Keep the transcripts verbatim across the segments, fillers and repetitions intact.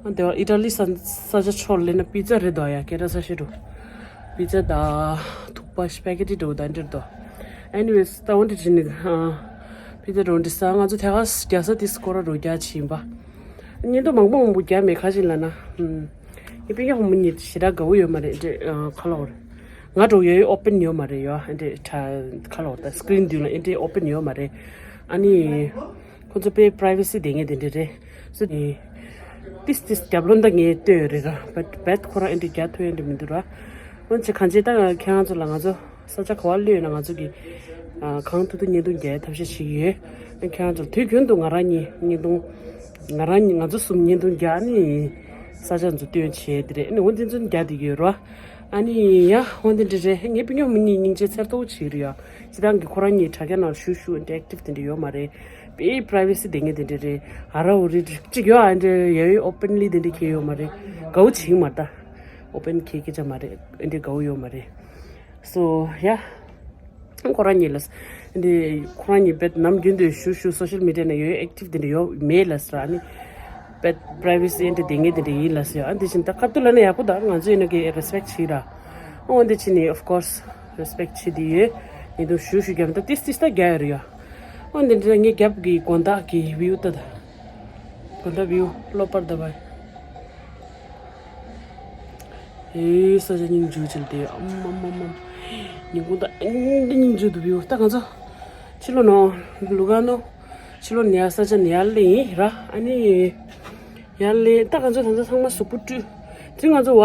ཨ་དེ་བ་ཨི་ཊ་ལི་ས་ས་ཆ་ཕྱོགས་ལ་ན་པི་ཛ་རེད་དོ། ཡ་སྐད་གྲགས་ས་ཤེས་འགྲོ། པི་ཛ་དང་ཐུག་པ་སི་པེ་གེ་ཊི་འགྲོ་དང་འདིར་དོ། ཨེ་ནི་ཝེས་ད་འོན་ཏེ་ཅི་ནི་པི་ཛ་འགྲོ་འདི་ས་ང་ཚོ་ཐེ་ག་རྒྱ་ས་དིས་སྐོར་ར་རོ་རྒྱ་ཆི་ཡིན་པ། ཉིན་དུ་མང་པོ་མང་པོ་རྒྱ་མེད་ཁ་ཅིག་ལ་ན། ཨི་པི་ཡ་ཧོ་མོ་ཉིད་ཞེ་དྲག་དགའ་བོ་ཡོད་མ་རེད་འདྲེ། ཁ་ལོ་རེད། ང་འགྲོ་ཡོད་ཨོ་པན་ཡོད་མ་རེད་ཡོད་འདྲེ། ཁ་ལོ་ད་སི་ཀི་རིན་མདུན་ལ་འདྲེ་ཨོ་པན་ཡོད་མ་རེད། ཨ་ནི། ཁོ་ཚོ་དཔེ་པི་རའི་ཝེ་སི་ལྡན་མཁན་དེ་འདྲ་རེད། སུ་ནི། ཏིས་ཏིས་རྒྱབ་ལོན་ད་ངས་ལྟོས་རེད་ར། བད་བད་ཁོ་རང་ཨེ་འདྲ་རྒྱག་ཐུབ་ཨེ་འདྲ་མི་འདུག་ར། འོན་ཆེ་གང་ཅི་ད་ཁྱེད་རང་ཚོ་ལ་ང་ཚོ་ས་ཆ་ག་བ་གློད་ན་ང་ཚོ་གི་གང་ཐུབ་ཐུབ་བརྙན་ཐུང་རྒྱག་ཐབས་ཤེས་བྱེད་ཀྱི་ཡོད། ཁྱེད་རང་ཚོ་དུས་རྒྱུན་དུ་ང་རང་གཉིས་བརྙན་ཐུང་། ང་རང་གཉིས་ང་ཚོ་གསུམ་བརྙན་ཐུང་རྒྱག་ནི། ས་ཆ་ཚོ་སྟོན་བྱས་དེ་རེད། ཨ་ནི་འོ་འདི་ཚོ་རྒྱག་བསྡད་ཀྱི་ཡོད་ར། ཨ་ནི་ཡ་འོ་འདི་འདྲ་རེད། ངའི་སྤུན་ཀྱག་མི་གཉིས་སྙིང་རྗེ་ཚེར་ཏོག་བྱེད་ཀྱི་རེད་ཡ། སྤྱིར་བཏང་གི་ཁོ་རང་གཉིས་དྲ་རྒྱ་ནང་ཞུ་ཞུ་ཨེ་འདྲ་ཨེག་ཊིབ་དེ་འདྲ་ཡོད་མ་རེད། དཔེ་པི་རའི་ཝེ་སི་ལྡན་མཁན་དེ་འདྲ་རེད། ཨ་ར་འོ་རི་རི་གཅིག་ཡོད་ཨ་འདྲ་ཡ་ཡོད་ཨོ་པན་ལི་དེ་འདྲ་ཁྱེར་ཡོད་མ་རེད། དགའ་བོ་བྱེད་ཀྱི་མ་རེད་ད། ཨོ་པན་ཁྱེར་སྐད་ཆ་མ་རེད། ཨེ་འདྲ་དགའ་བོ་ཡོད་མ་རེད། སོ་ཡ། ཁོ་རང་གཉིས་ལ། ཨེ་འདྲ་ཁོ་རང་གཉིས་བེད་ནམ་རྒྱུན་དུ་ཞུ་ཞུ་སོ་ཤལ་མི་ཌི་ཡ་ནང་ཡོད་ཨེག་ཊིབ་དེ་འདྲ་ཡོད་མེད་ལ་ཟེར། ཨ་ནི། བེད་པི་རའི་ཝེ་སི་ཨེ་འདྲ་ལྡན་མཁན་དེ་འདྲ་ཡིན་ལ་ཟེར། ཨ་འདི་བཞིན་ད་ཁ་ཐུག་ལ་ནི་ཡག་པོ་ད་ང་ཚོ་ཡིན་ན་གི་རེ་སི་པེག་བྱེད་ར། ཨོ་འདི་ཕྱི་ནི་ཨོཕ་ཀོར་སི་རེ་སི་པེག་བྱེད་དེ་ཡོད། ཉིན་དུ་ཞུ་ཞུ་རྒྱབ་ད་ཏིས་ཏིས་ད་རྒྱག་ཡོད་རེད་ཡ། ཨོ་འདི་འདྲ་ངའི་རྒྱབ་ཀྱི་དགོན་བདག་གི་བིའུ་ད་ད། དགོན་བདག་བིའུ་ལོ་པར་ད་བ། ཨེ་ས་ཆ་སྙིང་རྗེ་ཅིག་དེ་ཨམ་ཨམ་ཨམ་ཨམ། ཉིན་གུང་ད་ཨེ་འདི་སྙིང་རྗེ་འདུག་བིའུ་ད་ང་ཚོ། ཕྱི་ལོགས་ནང་ལུ་ག་ནོ། ཕྱི་ལོགས་ནས་ཡ་ས་ཆ་ནས་ཡར་སླེབས་ཡིན་ར། ཨ་ནི། ཡར་ལས་ད་ང་ཚོ་ད་ལྟ་ཚང་མ་གཟུགས་པོ་བཀྲུས། དེ་ང་ཚོ་བ་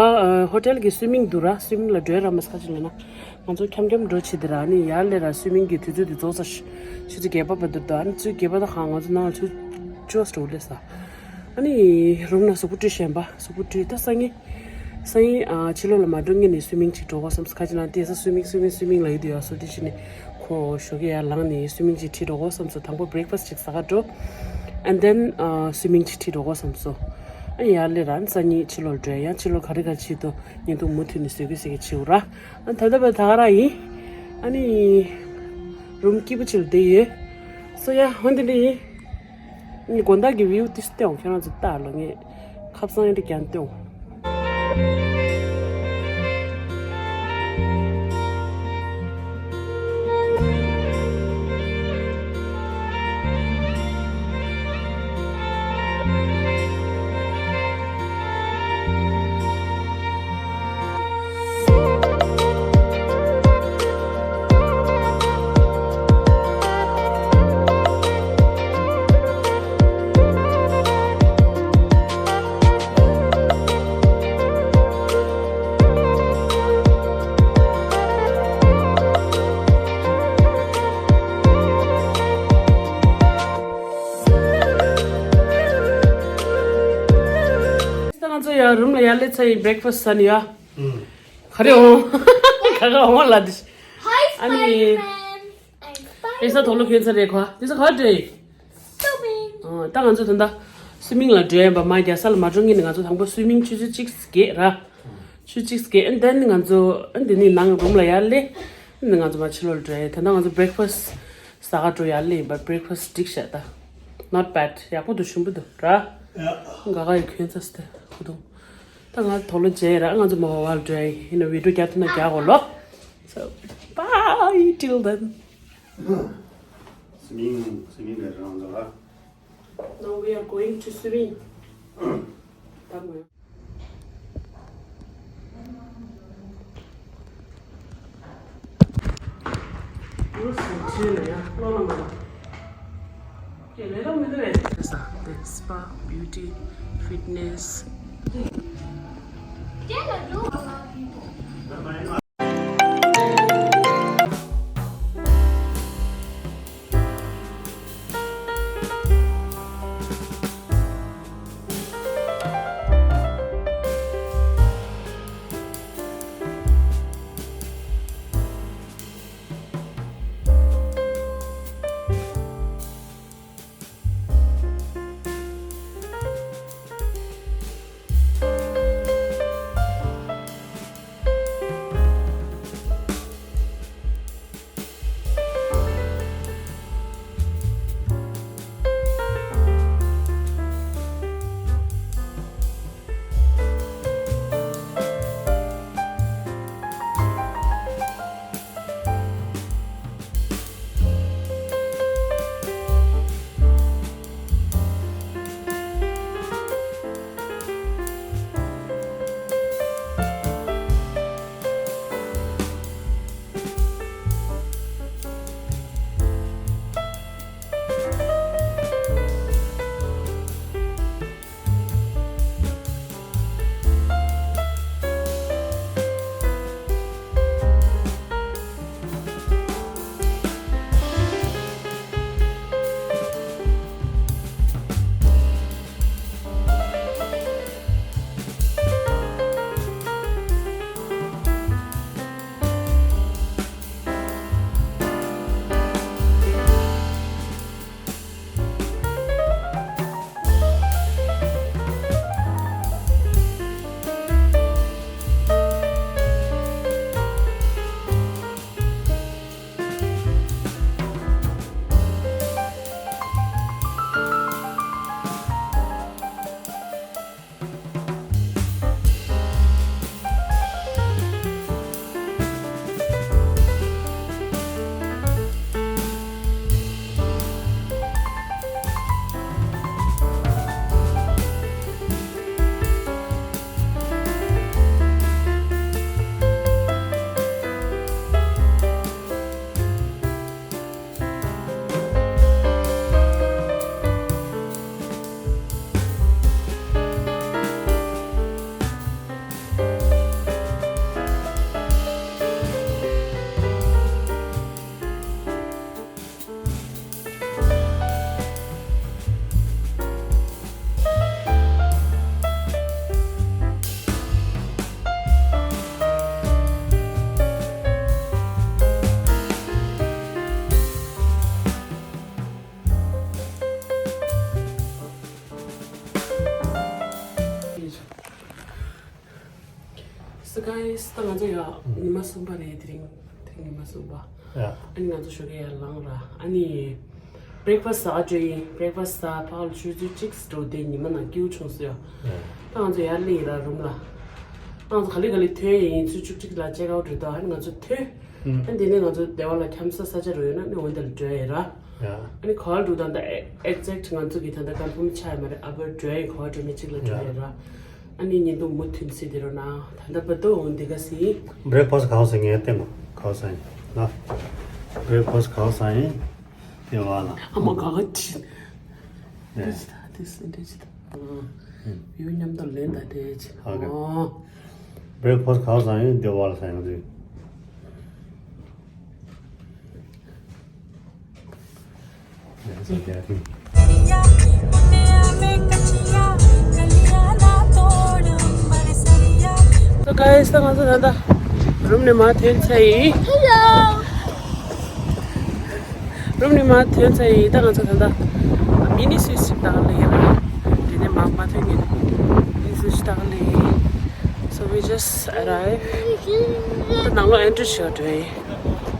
ཧོ་ཊེལ་གི་སུའི་མིང་འདུག་ར། སུའི་མིང་ལ་འགྲོ་ཡ་ར་མ་ས་ཆ་ལ་ན། ང་ཚོ་འཁྱམ་འཁྱམ་འགྲོ་བྱེད་དེ་ར། ཨ་ནི་ཡར་ལས་ར་སུའི་མིང་གི་དུས་ཚོད་དེ་རྫོགས་ས་ཤ་ཆུ་ཚོད་བརྒྱད་པ་བར་དུ་ད། ཨ་ནི་ཆུ་ཚོད་བརྒྱད་པ་ད་གང་ང་ཚོ་ནང་ཆུ་ཆུ་འགྲོ་ལས་ས། ཨ་ནི་རུམ་ན་གཟུགས་པོ་བཀྲུས་བཞིན་པ་གཟུགས་པོ་བཀྲུས་ད་སང་ཉིན། སང་ཉིན་ཕྱི་ལོགས་ལ་མ་འགྲོ་སྔོན་ནས་སུའི་མིང་ཅིག་འགྲོ་དགོས་བསམ་སོང་། ཁ་ཅིག་ན་དེ་ས་སུའི་མིང་སུའི་མིང་སུའི་མིང་ལ་ཡོད་དུ་ཡ་སོ་དེ་ཕྱི་ནས་ཁོ་ཞོགས་ཀས་ཡར་ལངས་ནས་སུའི་མིང་ཅིག་ཁྲིད་འགྲོ་དགོས་བསམ་སོང་། དང་པོ་བྷི་རེག་ཕ་སི་ཅིག་ཟ་ག་འགྲོ། And then སུའི་མིང་ཅིག་ཁྲིད་འགྲོ་དགོས་བསམ་སོང་། ཨ་ཡར་ལས་ར་སང་ཉིན་ཕྱི་ལོགས་འགྲོ་ཡ། ཡང་ཕྱི་ལོགས་ག་རེ་ག་རེ་བྱེད་དོ་བརྙན་ཐུང་མུ་མཐུད་ནས་བཟོ་གི་ཟེར་གི་བྱེད་འོ་ར། ཨ་ད་ལྟ་བ་ད་ག་ར་ཡིན། ཨ་ནི་རུམ་སྐྱིད་པོ་ཅིག་ལ་བསྡད་ཡོད། སོ་ཡ་འོ་འདི་འདྲ་ཡིན། ཨ་ནི་དགོན་བདག་གི་བིའུ་ཏིས་སྟེའོ་ཁྱེད་རང་ཚོ་ལྟ་ལ་ངས་ཁབ་སང་ཡང་འདྲ་ཀྱང་སྟེའོ། ད་ང་ཚོ་ཡང་རུམ་ལ་ཡར་སླེབས་ཚར་ཡིན། བྷི་རེག་ཕ་སི་ཟ་ནི་ཡ། ཨུམ། ག་རེ་འོང་། ག་ག་འོང་ལ་འདི། Hi, ཨ་ནི། Spider-Man. I'm Spider-Man. ཨེ་ས་དོག་ལོ་ཁྱོད་ཚ་རེད་ཁོ། འདི་ཚ་ག་འདྲེ། Swimming. ཨོ། ད་ང་ཚོ་ད་ལྟ་སུའི་མིང་ལ་འགྲོ་ཡིན་པ། མ་རྒྱ་ས་ལ་མ་འགྲོ་སྔོན་ནས་ང་ཚོ་དང་པོ་སུའི་མིང་ཆུ་ཚོད་གཅིག་བརྒྱད་ར། ཆུ་ཚོད་གཅིག་བརྒྱད། And then ང་ཚོ་ཨ་འདི་ནི་ནང་རུམ་ལ་ཡར་སླེབས། ཨ་ནི་ང་ཚོ་མ་ཕྱི་ལོགས་ལ་འགྲོ་ཡ། ད་ལྟ་ང་ཚོ་བྷི་རེག་ཕ་སི་ཟ་ག་འགྲོ་ཡར་སླེབས་ཡིན་པ། བྷི་རེག་ཕ་སི་འགྲིག་ཤག་ད། Not bad. ཡག་པོ་འདུག་ཞིམ་པོ་འདུག་ར། ཡ། ག་ག་ཡི་ཁྱོད་ཚ་སྟེ་ཁུ་དུང་། ད་ང་དོག་ལོ་མཇལ་ར། ང་ཚོ་མ་བ་བར་འགྲོ་ཡ་ཡིན་ན་བི་ཌིའོ་རྒྱག་ཐུབ་ན་རྒྱག་གོ་ལོ། So bye till then. Swimming, swimming རང་འདུག་ཨ། Now we are going to swimming. Spa, beauty, fitness. Guys, ད་ང་ཚོ་ཡ་ཉི་མ་གསུམ་པ་རེད། དེ་རིང་དེ་ཉི་མ་གསུམ་པ། ཡ། ཨ་ནི་ང་ཚོ་ཞོགས་ཀས་ཡར་ལངས་ར། ཨ་ནི་breakfast་ཟ་འགྲོ་ཡིན། breakfast་ཟ་ཕར་ལ་ཆུ་ཚོད་གཅིག་འགྲོ་དེ་ཉི་མ་ནང་སྐྱིད་པོ་བྱུང་སོང་ཡ། ཡ། ད་ང་ཚོ་ཡར་སླེབས་ཡིན་ར་རུམ་ལ། ད་ང་ཚོ་ག་ལེ་ག་ལེ་ཐོན་ཡིན། ཆུ་ཚོད་བཅུ་གཅིག་ལ་check out་རེད་ད། ཨ་ནི་ང་ཚོ་ཐོན། ཨ་ནི་དེ་ནས་ང་ཚོ་སྡེ་བ་ལ་འཁྱམ་ས་ས་ཆ་རུ་ཡོད་ན་ཨ་ནི་འོ་འདི་ལ་འགྲོ་ཡིན་ར། ཡ། ཨ་ནི་ག་བར་འགྲོ་ད་ད་exact་ང་ཚོ་གི་ད་ད་confirm་ཆགས་ཡོད་མ་རེད། ཨ་བར་འགྲོ་ཡིན། ག་བར་འགྲོ་ནི་གཅིག་ལ་འགྲོ་ཡ། ཡིན་ར། ཨ་ནི་ཉིན་དུ་མུ་མཐུད་སྲིད་དེ་རོ་ན། ད་ལྟ་བར་དུ་འོང་འདི་ག་སི། breakfast་ག་བ་ཟ་ངས་བསྟན་གོ། ག་བ་ཟ་ཡིན་ན། breakfast་ག་བ་ཟ་ཡིན། དེ་བ་ལ། ཨ་མ་ག་ག་ཅི། ཡ། འདི་ཅི་ད་འདི་སི་འདི་ཅི་ད། ཡུ་མཉམ་དུ་ལེན་ད་དེ་ཅི། ཨོ་ཁེ། ཨོ། breakfast་ག་བ་ཟ་ཡིན། དེ་བ་ལ་ཟ་ཡིན་དུས། So guys, ད་ང་ཚོ་ད་ལྟ་རུམ་ནས་མར་ཐོན་ཚར་ཡིན། རུམ་ནས་མར་ཐོན་ཚར་ཡིན། ད་ང་ཚོ་ད་ལྟ་mini switch་ཞིག་བཏང་ལེ་ཡིན། དེ་ནས་མར་མར་ཐོན་གྱི་mini switch་བཏང་ལེ་ཡིན། So we just arrived. ད་ནང་ལོགས་entry་ཞིག་འགྲོ་ཡིན།